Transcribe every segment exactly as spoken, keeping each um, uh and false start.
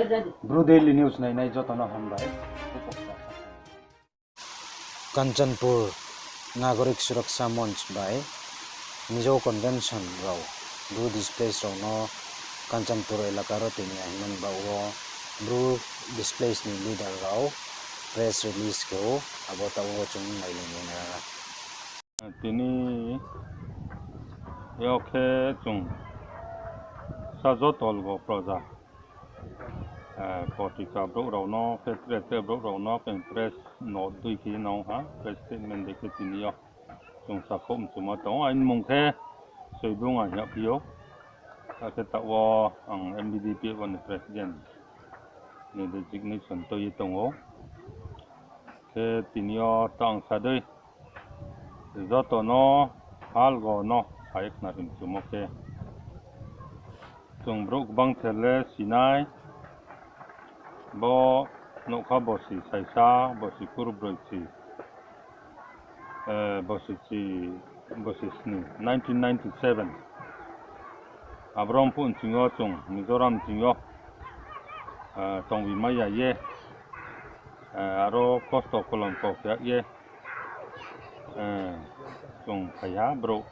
Bru Daily News nainai joto no hambai. Kanchanpur Nagorik Suraksha Monch bai Mizo Convention rao Bru displaced rao no Kanchanpur elaka ro tini ya hingmani baoh wo Bru displaced ni leader rao press release khe ou, abo taoh wo chung nailai nai na. Tini yo khe chung sa joto lgo proja, eh, potrika brouh rao no khe tre tre brouh rao no khe press note dei khe nang ha, press statement dei khe tini yo chung sakhouh mchumo tong ou. Aini mung khe Soibung ang hing yagphi ou. Akhe taoh wo ang M B D P wo ni president ni designation tui ye tong ou. Khe tini yo tang sa dei, joto no halgo no phai ye khnari mchumo khe, chung brouh gbangther le sinai, bo nougkha bosi saisa, bosi kurbroi chi, eh, bosi chi, bosi sni, nineteen ninety-seven. Abro phuh nching yo chung Mizoram nching yo, eh, tongbi mai ya ye, eh, aro kosto kolomko khe ye, eh, chung phai ha brouh.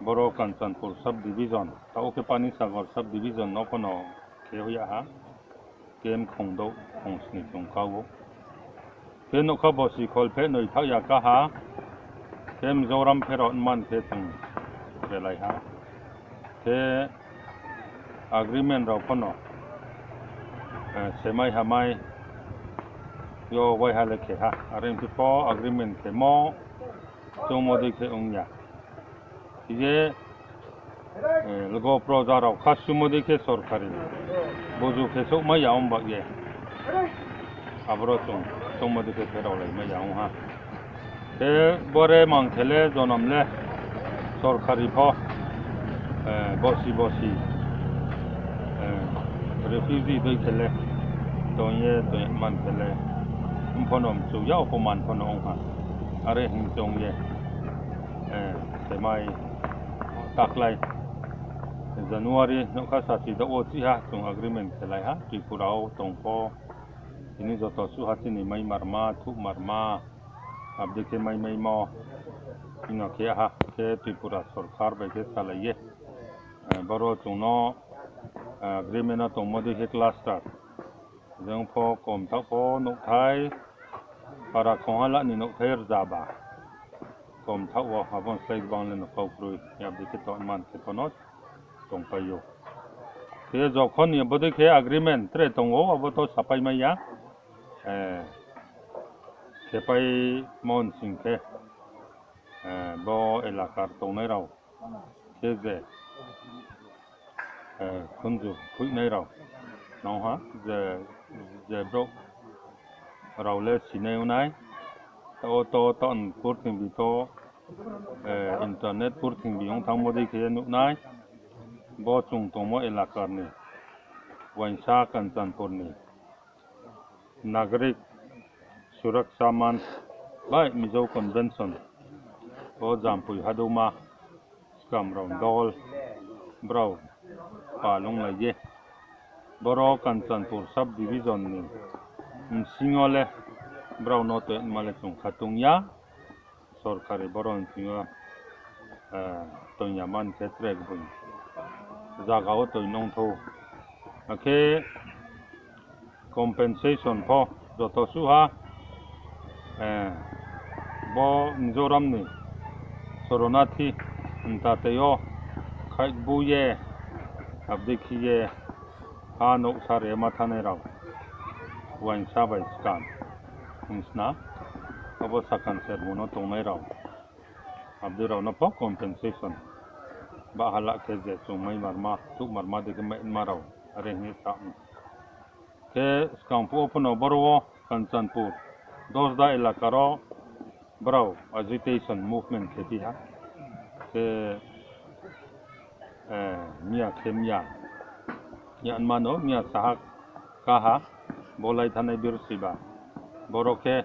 Boro Kanchanpur sub division, taoh khe Panisagar sub division no pho no khe hoih ya ha. Khe mkhong douh khong sni chung ka ou. Khe nougkha bosi kholpheh noi thaoh ya ka ha. Khe Mizoram pherao man khe chung relai ha. Khe agreement rao pho no, eh, semai hamai yo waiha le khe ha. Are phi pho agreement khemo choungmo dei khe ong ya. Khe ye, eh, lgo proja rao khasumo dei khe sorkari buzu khe souhmai ya ong baoh ye, aboro chung choungmo dei khe pherao laimai ya ong ha. Khe bore mang khe le jonom le sorkari pho, eh, bosi bosi, eh, refugee dei khe le tong ye tong man khe le, mpho no mchu ya, opoman pho no ong ha. Are hing choung ye, eh, semai taklai January nougkha sasi daoh wo chih ha chung agreement khelai ha, Tripura wo tong pho. Tini joto suh ha chini maimarma, thuhmarma, abdei khe maimaimo, ino khe ha khe Tripura sorkar bai khe salai ye, eh, boro chung no, eh, agreement no tongmo dei khe cluster. Jeng pho kom thaoh pho nouhthai para khongha la ni nouhthai rzaba. Kom thaoh wo abo ni slái gbang le no kau kroi, abdei khe tongman khe pho no tongpai ou. Khe jokhon ni bodei khe agreement tre tong ou, abo to sapai mai ya. Eh, khepaimo nsing khe, eh, bo elakar tongnai rao khe je, eh, khunju khuihnai rao nang ha, je, je brouh rao le sinai ongnai, taoh wo to, taoh ni purthimbi to, eh, internet purthimbi ong thanngmo dei khe nuhnai, bo chung tongmo elakar ni, uaingsa Kanchanpur ni, Nagorik Suraksha Monch bai Mizo Convention, bo Jampui Hadouma skam rao dol brao palunglai ye, boro Kanchanpur sub division ni bsing yo le brao no toima le chung khatung ya, sorkari boro ni thing yo, eh, toing ya man khe tre gboi zaga wo toi nongthou. Akhe compensation pho joto suh ha, eh, bo Mizoram ni Soronathi mta tei yo khaihbu ye, abdei khe ye, ha nouhsa re ma thanai rao, uaingsa bai skam hing sna, abo sakhan sermo no tongnai rao, abdei rao no pho compensation. Bahala khe je chung maimarma, thuhmarma dei khe maima rao, are hing ye sa. Khe skang phuh wo pho no boro wo Kanchanpur, Dosda elaka ro brao agitation movement khe phi ha. Khe, eh, miya khe miya, ya mano miya saha kaha, bo lai thanai birsiba. Boro khe,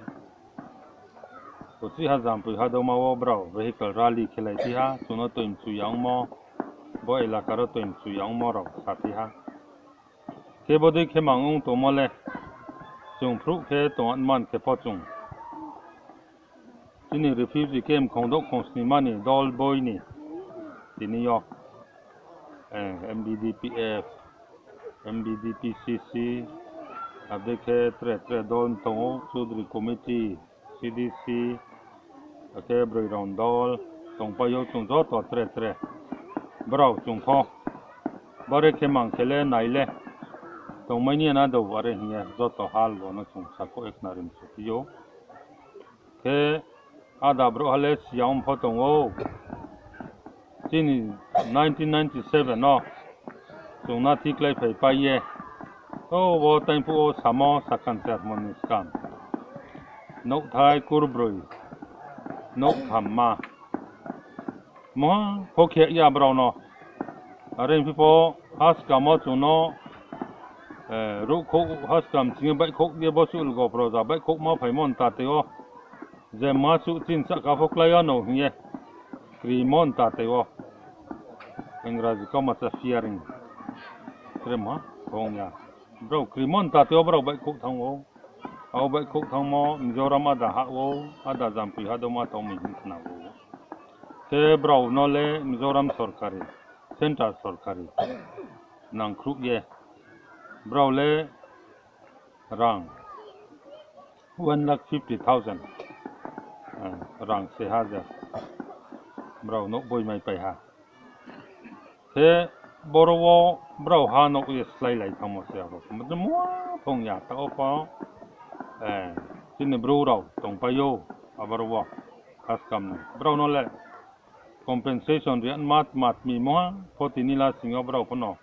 uchih ha Jampui Hadouma wo brao vehicle rally khelai phi ha, chung no toi mchu ya ongmo, bo elaka ro toi mchu ya ongmo rao saphi ha. Khe bodei khe mang ong tongmo le, chung phruh khe tong man khe pho chung chini refugee camp khongdouh khongsnima ni dol boi ni tini yo, MBDPF, MBDPCC, abo dei khe tre tre dol tong ou, Chaudhary Committee, CDC, akhe broi rao ni dol, tongpai ou chung joto tre tre. Brao chung pho, bore khe mang khe le nai le, tongmai ni ya na dou, are hing ye joto hal bo no chung sakhouh ye khnari msu phi ou. Khe áda brouhha le siya ong pho tong ou. Chini nineteen ninety seven no chung nathi kláiphaipai ye, o wo taingphuh wo samo Sakhan Chermoni skang nouhthai kurbroi, nouhthamma, mungha pho khe ya brao no. Are phi pho, haskam wo chung no, ruhkhouh haskam ching ye baihkhouh ye bo suh lgo proja baihkhouhma phaimo ni tate wo, je masuh chini sahka pho klái ya no hing ye krimo ni tate wo, Ingraji kauma cha fearing, tre mungha ong ya. Brao krimo ni tate wo brao baihkhouh thanng ou. Abo baihkhouh thanngmo Mizoram áda hah ou, áda Jampui hah doma tong mi hing khna ou. Khe brao no le Mizoram sorkari, central sorkari nangkhruh ye brao le rang one lakh fifty thousand rang se ha je brao nouh boi maipai ha. Khe boro wo brao ha nouh ye sláilai thanngmo se abo. Mungha phung ya taoh wo pho, chini bru rao tongpai ou, aboro wo haskam ni. Brao no le compensation ri ma tma tmi mungha pho tini lasing yo brao pho no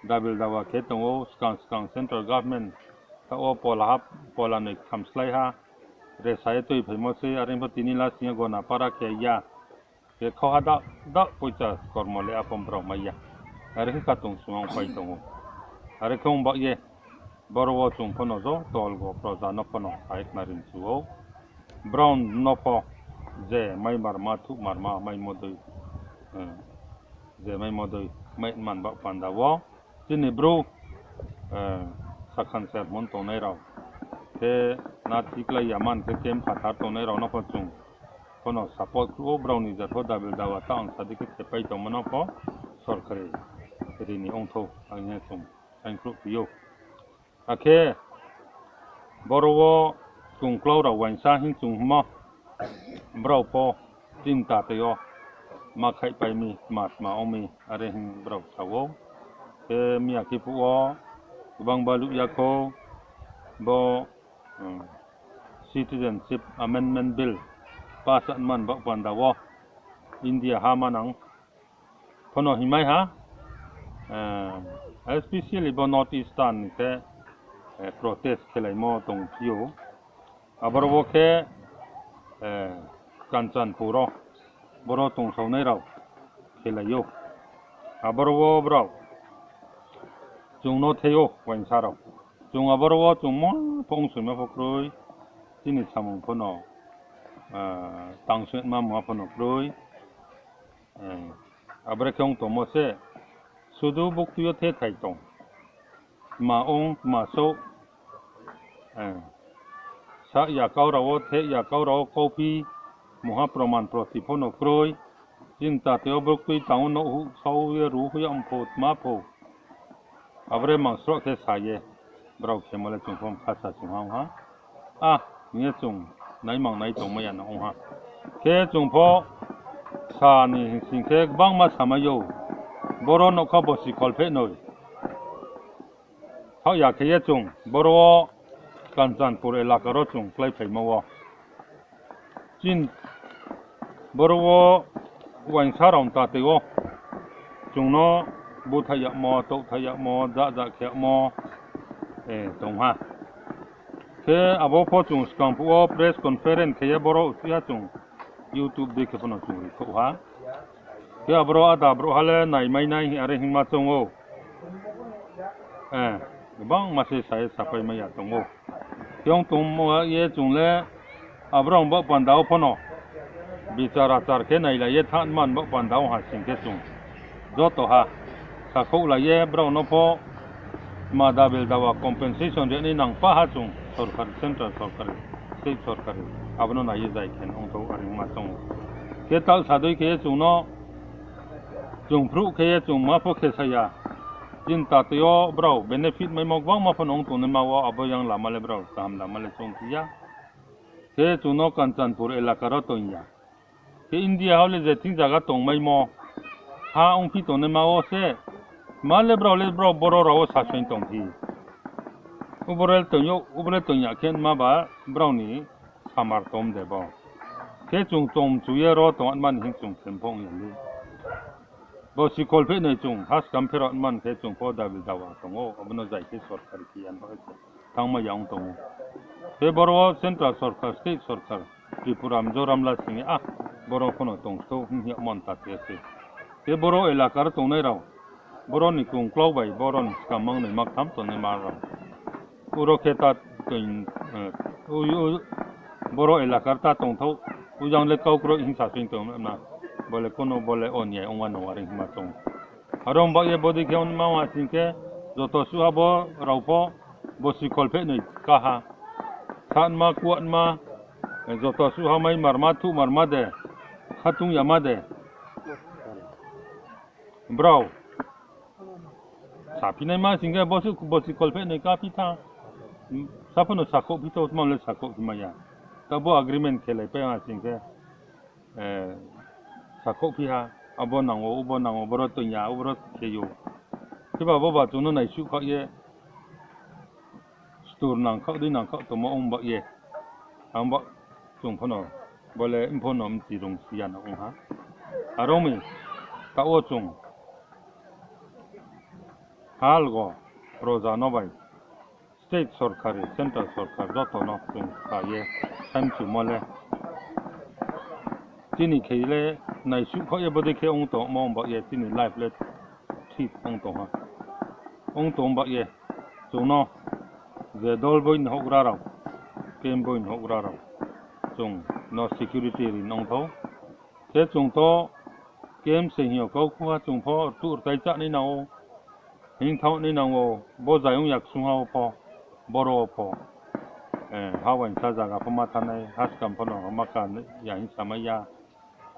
dabil dawa khe tong ou, skang skang central government taoh wo pola ha, pola noi ktham slái ha, resa ye tuiphaimo se, are pho tini lasing yo gona para khe ya. Khe khauha da, da poicha kormo le apho brao mai ya. Are khe katong sung ongpai tong ou. Are khe ong bah ye, boro wo chung pho no joto lgo proja no pho no hai khnari msu ou. Brao no pho je mai marma, thuh marma, maimo dei, je maimo dei, mai man baoh panda wo chini bru, Sakhan Chermoni tongnai rao, khe nathi klái ya man khe camp phathar tongnai rao no pho chung pho no support khruh ou, brao ni jat pho dabil dawa ta ang sa di khe thepai tongmo no pho sorkari ri ni ongthou, ang ye chung saingkhruh phi ou. Akhe boro wo chung klau rao uaingsa hing chung hingmo, brao pho chini tate yo ma khaihpai mi, tma tma ong mi, are hing brao sa ou. Khe miya khe phuh wo gbang baluh ya khou, bo Citizenship Amendment Bill pass man baoh panda wo India ha manang pho no hingmai ha, especially bo North Eastern khe protest khelaimo tong phi ou. Aboro wo khe Kanchanpur wo boro tongsaonai rao khelai ou. Aboro wo brao chung no thei ou uaingsa rao. Chung aboro wo chung mungha pho ongsoima pho kroi, chini samung pho no tangsoima mungha pho no kroi. Abore khe ong tongmo se, sudu buktui yo thethai tong. Tma ong, tma souh. Sah ya kau rao wo, theh ya kau rao wo kauphi, mungha proman proti pho no kroi. Chini tate yo buktui tang ou, nouh huh, sao ye ruh huh ya mpho, tma pho. Abore mang sroh khe sa ye, brao khemo le chung pho mkha sa chung ha ong ha. A, hing ye chung naimang nai tongmai ya no ong ha. Khe chung pho sa ni hing sing khe gbangma samai ou. Boro nougkha bosi kholpheh noi. Thaoh ya khe ye chung boro wo Kanchanpur elaka ro chung kláiphaimo wo. Chini boro wo uaingsa rao ni tate wo chung no búthaih yagmo, touhthaih yagmo, jah jah khe yagmo tong ha. Khe abo pho chung skang phuh wo press conference khe ye boro uchih ha chung YouTube dei khe pho no chung rikhouh ha. Khe aboro áda brouhha le naimai nai are hingma choung ou. Gbangma se sa ye sapai mai ya tong ou. Khe ong tongmo ye chung le abrao ni baoh panda wo pho no bichar achar khe nailai ye thanngman baoh panda wo ha sing khe chung joto ha sakhouhlai ye brao no pho Ma dabil dawa compensation ri nai nang pa ha chung sorkar, central sorkar, state sorkar, abo no nai ye zai khe ong thou are hingma choung ou. Khe taoh sa dei khe ye chung no, chung phruh khe ye chung ma pho khe sa ya. Chini tatoi yo brao benefit maimo gbangma pho no ong tongnaima wo abo yang lama le brao kaham lama le choung phi ya. Khe chung no Kanchanpur elaka ro toing ya. Khe India ha le je thing zaga tongmaimo ha ongphi tongnaima wo se, ma le brao le brao Boro rao wo sasoing tong phi. Ubo le toing yo, ubo le toing ya khe ma ba brao ni samar tom de bo. Khe chung tongmchu ye ro tong atma ni hing chung khe pho ong ya le. Bo sikhol phehnoi chung haskam pherao man khe chung pho dabil dawa tong ou, abo no zai khe sorkar khe yan ba khe thanngmai ya ong tong ou. Khe boro wo central sorkar, state sorkar, Tripura, Mizoram la sing ye, ah, boro pho no tong thou hing ya mon ta khe se. Khe boro elaka ro tongnai rao, boro ni kungklau bai boro ni skang mang noi ma kham tongnaima rao. Uro khe ta toing, eh, u, u, boro elaka ta tong thou, ujang le kau kroi hing sasoing tong na. Bo le kuno bo le onyai ong wa no are hingma choung. Aro ong ba ye bodei khe ongma wa sing khe, joto suh ha bo rao pho, bo sikhol phehnoi ka ha. Satma, kuatma, eh, joto suh ha mai marma, thuh marma de, khatung yama de. Brao saphi naima sing khe, bo si, bo sikhol phehnoi ka phi tha. Sa pho no sakhouh phi thou, tma le sakhouh phi mai ya. Ta bo agreement khelai pai ha sing khe, eh, sakhouh phi ha, abo nang ou, ubo nang ou, boro toing ya, uboro khe ou. Kheba bo ba chung no naisuh khaoh ye, stur nangkhaoh, dei nangkhaoh tongmo ong ba ye. Ang ba chung pho no, bo le mpho no mchi rung si ya no ong ha. Aro mi, taoh wo chung halgo proja no bai, state sorkari, central sorkar joto no chung sa ye, saimchumo le. Chini khe le naisuh khaoh ye bodei khe ong tongmo ong ba ye, chini life le thik ong tong ha. Ong tong ba ye, chung no je dol boi ni houhgra rao, camp boi ni houhgra rao, chung no security ri nang thou. Khe chung to camp se hing yo kau khu ha chung pho rtuh rtai chá nai nang ou, hing thanng nai nang ou, bo zai ong ya ksung ha wo pho, boro wo pho, eh, ha uaingsa zaga pho ma thanng nai, haskam pho no ma ka ya hing samai ya,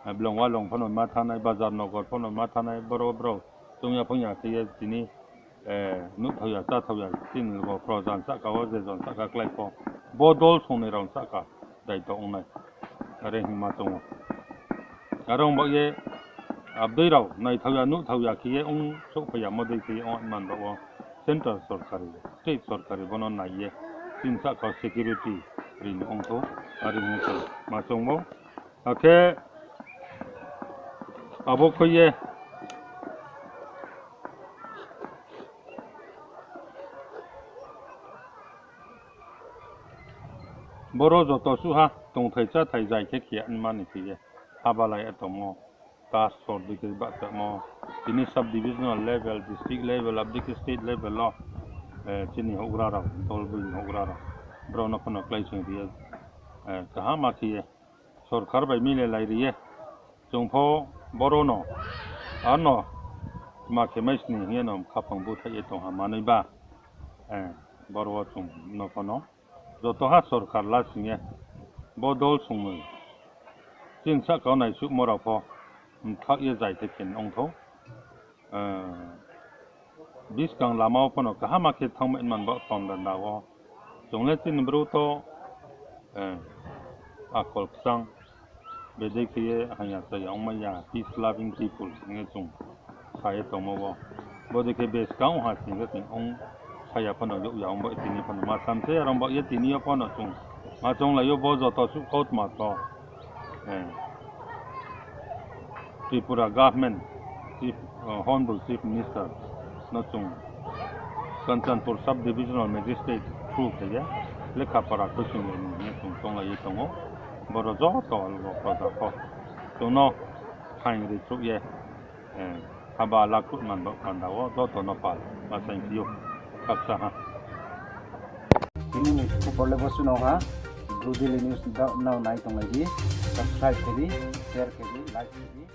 eh, blong walong pho no ma thanng nai, bazar nogor pho no ma thanng nai, boro brao chung ya phong ya khe ye tini, eh, nuhthao ya, cháthao ya, chini bo proja ni sahka wo je jon sahka klái pho, bo dol songnoi rao ni sahka daito ong nai. Are hingma choung ou. Are ong ba ye, abdei rao naithao ya, nuhthao ya khe ye ong souhphai yamo dei khe ye ong man ba wo, central sorkari, state sorkari bo no nai ye, chini sahka wo security ri ni ong thou, are hing ma choung ou. Akhe abo khui ye boro joto suh ha tongthai cháthai zai khe khe ya nma ni khe ye, habalai ye tongmo, task force dei khe bahchamo, tini sub divisional level, district level, abdei khe state level wo, eh, chini houhgra rao, dol boi ni houhgra rao, brao no pho no kláisoing ri ye, eh, kaham ma khe ye, sorkar bai milelai ri ye, chung pho boro no, ano, tma khe mai sni hing ye no khaphang búthaih ye tong ha manoi ba, eh, boro wo chung no pho no, joto ha sorkar la sing ye, bo dol songnoi, chini sahka wo naisuhmo rao pho, mthaoh ye zai khe khe ong thou. Eh, buskang lama wo pho no kaham ma khe thanngmai man ba panda na wo. Chung le chini bru to, eh, akol kchang, bedei khe ye haya chaya ongmai ya, peace loving people hing ye chung sa ye tongmo wo. Bodei khe buskang ong ha sing khe chung ong sa ya pho no youh ya ong ba tini pho no ma sam se, are ong ba ye tini yo pho no chung ma chounglai yo bo joto suh kautma to. Eh, Tripura government, Chief, uh, Honorable Chief Minister no chung Kanchanpur Sub Divisional Magistrate through khe ye lekha para khuisoing lai ni hing ye chung chounglai ye tong ou. Boro joto algo proja pho chung no phaing ri khruh ye, eh, haba lakhruh man ba panda wo joto no pal ma saing phi ou. Khaksa ha. Tini ni khobor le bo suh no ha. Bru Daily News nrao nai tonglai di, subscribe khe di, share khe di, like khe di.